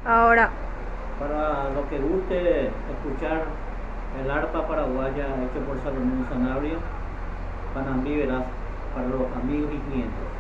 Ahora. Para lo que guste escuchar el arpa paraguaya hecho por Salomón Sanabria, Panambi Veraz, para los amigos y clientes.